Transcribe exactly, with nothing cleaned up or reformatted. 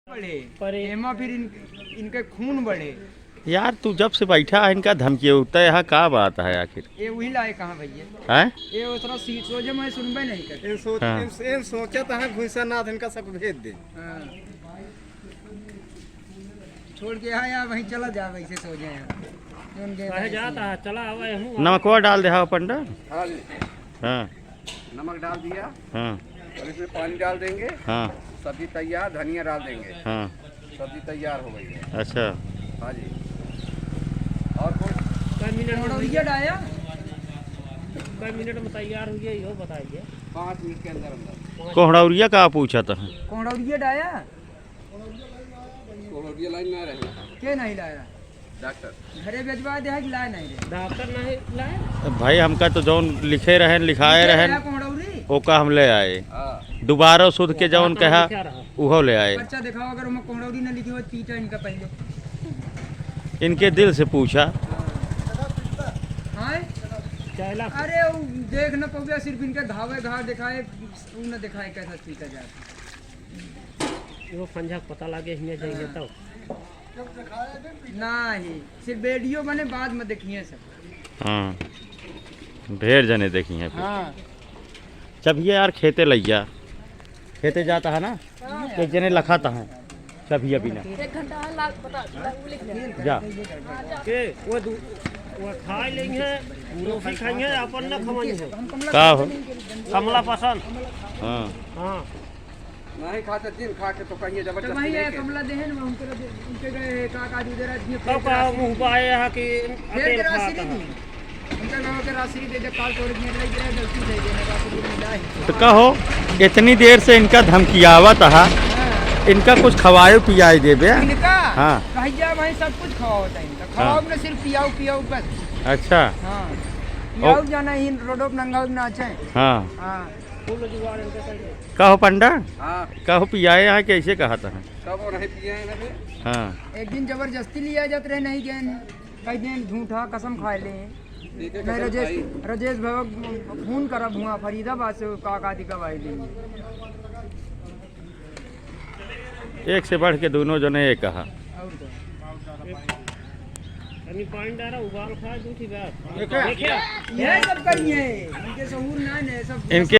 बढ़े। परे। एमा फिर इन, इनके खून बढ़े। यार, तू जब से बैठा है, इनका धमकी उठता है, यहाँ का बात है आखिर? ये वही लाए कहाँ भैया? हैं? ये उतरा सी-, सोझे मैं सुनबे नहीं करते। इन सोच-, हाँ। इन, इन सोचा तो है घुसा नाथ इनका सब भेज दे। हाँ। छोड़ के आया, वहीं चला जा, वैसे सो जाए। कौन गए कहे भाई? जाता है, चला आवा, हमहू नमकवा डाल दे, हाँ, पंडा। हाँ जी। हाँ। नमक डाल दिया। हाँ। अब इसमें पानी डाल देंगे। हाँ। सब्जी तैयार, धनिया डाल देंगे। हाँ। सब्जी तैयार हो गई है। अच्छा। हाँ जी। और कुछ? कै मिनट में कोहड़ौरिया डाया? कै मिनट में तैयार हुई है, यो बताइए। पाँच मिनट के अंदर अंदर। कोहड़ौरिया का पूछा था? कोहड़ौरिया डाया? कोहड़ौरिया लाइन में आ रहे हैं। के नहीं लाया? डॉक्टर। घरे भेजवा दे है कि लाए नहीं रे? डॉक्टर नहीं लाए। भाई, हमका तो जौन लिखे रहेन, लिखाए लिखे रहेन, रहा कोहड़ौरी? ओका हम ले आए। हाँ। दोबारा सुध के जौन हाँ, कहा, लिखा रहा। उहो ले आए। पर्चा दिखाओ, अगर ओमा कोहड़ौरी न लिखी हो, पीटा इनका पहले। इनके दिल से पूछा। हाँ। हाँ? चाहे लाख। अरे, उ देख न पउबे, सिर्फ इनके घावे घाव दिखाए, उ न दिखाए कैसा पीटा जाता। वो पंजा पता लागे, हियाँ जाइए हाँ। तब। नाही, सिर्फ वीडियो बने, बाद में देखिए सब। हाँ, ढेर जने देखिए फिर। हाँ। चबिया यार, खेते लैया, खेते जाता है ना, हाँ। एक जने लखाता है चबिया बिना। एक घंटा है, लाग-, बता, ला-, वो लिख ले। जा। हाँ, जा। के, वो दू-, वो खाए लेंगे, वो भी खाएंगे, अपन ना खवाएंगे। का हो? कमला पसंद। हाँ। हाँ। नहीं खाते, दिन खा के तो कहिए तो जबरदस्ती वही नहीं है, के। कमला देहन में उनके, उनके गए, का, का, दूध रहा, जिए तब पेट का रहा। मुँह पाए यहाँ कि पेट अकेल रहा खाता श्री है। जी। उनके गाँव के रहा श्री दे दे, काल तोड़ दिए, लग रहा, गलती से देने का, तो मिला है। तो कहो, इतनी देर से इनका धमकियावत हा, हाँ। इनका कुछ खवाए पियाए देबे? इनका? हाँ। भैया, भाई, सब कुछ खवाओ था इनका। हाँ। खवाओ ना, सिर्फ पियाओ, पियाओ बस। अच्छा। हाँ। ओ। पियाओ जाना ही, रोडो पे नंगा नाचे। हाँ। हाँ। कहो पंडा? हाँ। कहो पियाए यहाँ कैसे कहा था? कब वो नहीं पिए हैं ना फिर? हाँ। एक दिन जबरदस्ती लिया जात रहे, नहीं गए हैं। कई दिन झूठा कसम खाए ले। ठीक है, मैं कसम रजेश, खाई। रजेश भैया फोन करब हुआ फरीदाबाद से, का, का दी गवाही देंगे। एक से बढ़ के दोनों जने ये कहा। और का? तनी पानी डारा, उबाल खा, दूध ही बात। देखा? देखा? यह सब करिए, इनके सहूर ना ने, सब इनके